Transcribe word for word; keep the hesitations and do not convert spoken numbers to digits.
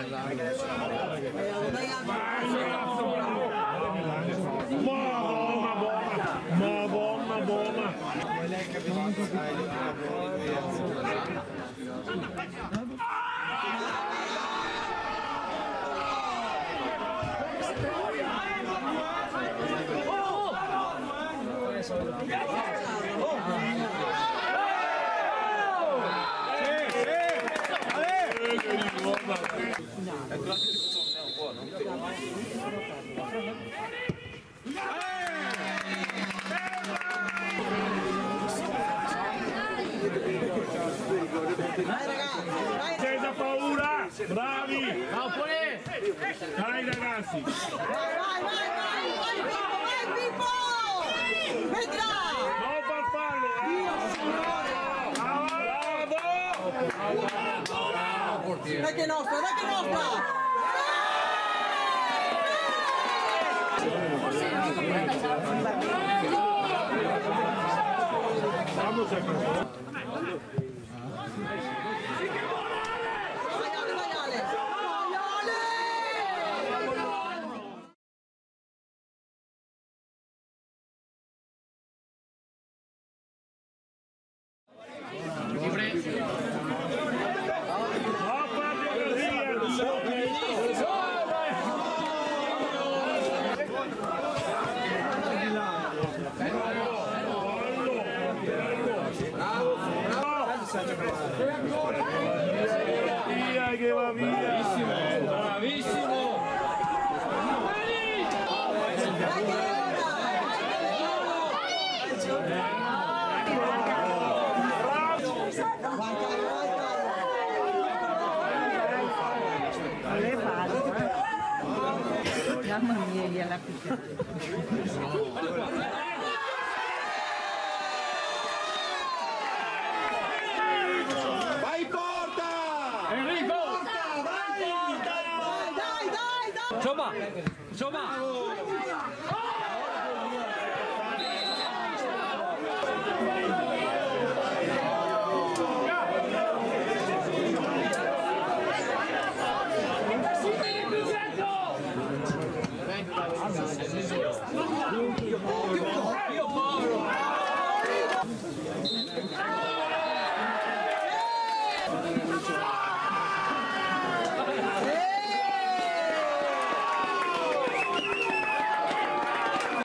Madona, bona, bona. Madona, bona. Senza paura, bravi! Dai, ragazzi! Vai, vai, vai, vai, vai, Pippo, vai, Pippo! Vedrà! No far farlo, eh! Dio, signore! Bravo! Dai che è nostra, dai che è nostra! Via, che va via. Bravissimo, bravissimo. Mamma mia, io la Vai in porta! Enrico! Porta, vai! Dai, dai, dai, dai! Insomma, insomma.